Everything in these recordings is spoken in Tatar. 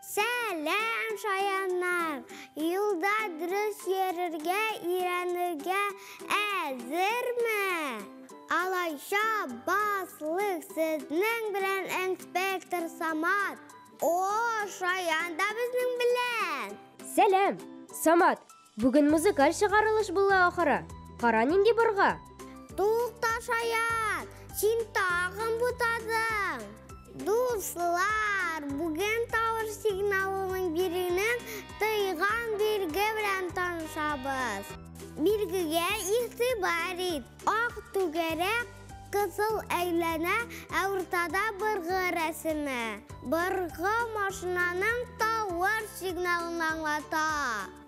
Сәлам, шаяннар! Юлда дөрес йөрергә өйрәнергә әзерме? Алайса, баслык, сезнең белән инспектор Самат. О, Шаян да безнең белән. Сәлам, Самат. Бүген музыкаль чыгарылыш була ахыры. Кара нинди борга. Тукта, Шаян, син тагын бутадың. Дуслар, бүген тавыш сигналының биренең тыйган билге белән танышабыз. Билгегә игътибар ит. Ак түгәрәк, кызыл әйләнә, ә уртада быргы рәсеме. Быргы машинаның тавыш сигналын аңлата.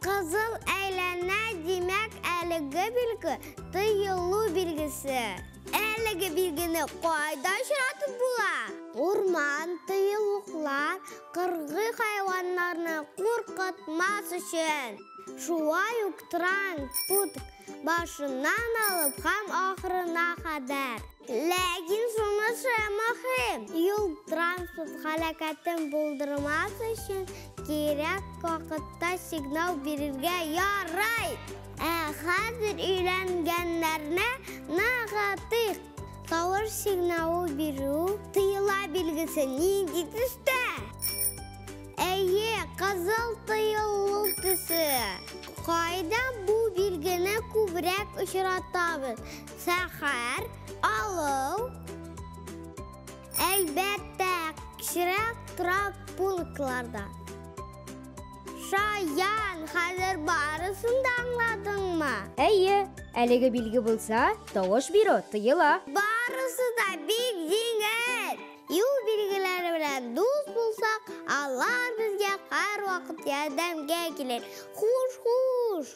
Кызыл әйләнә, димәк, әлеге билге тыелу билгесе. Әлеге билгене кайда очратып була? Урман, тыюлыклар, кыргый хайваннарны куркытмас өчен. Шулай ук транспорт башыннан алып һәм ахырына кадәр. Ләкин шунысы мөһим, юл транспорт һәлакәтен булдырмас өчен кирәк вакытта сигнал бирергә ярый. Ә хәзер өйрәнгәннәрне ныгытыйк. Тавыш сигналы бирү тыела билгесе нинди төстә? Әйе, кызыл тыелу төсе. Кайда бу билгене күбрәк очратабыз? Сәхәр, авыл. Әлбәттә, кечерәк торак пунктларда. Шаян, хәзер барысын да аңладыңмы? Әйе, әлеге билге булса, тавыш бирү тыела. Барысы да бик җиңел. Юл билгеләре белән дус булсак, алар безгә һәрвакыт ярдәмгә килер. Хуш, хуш.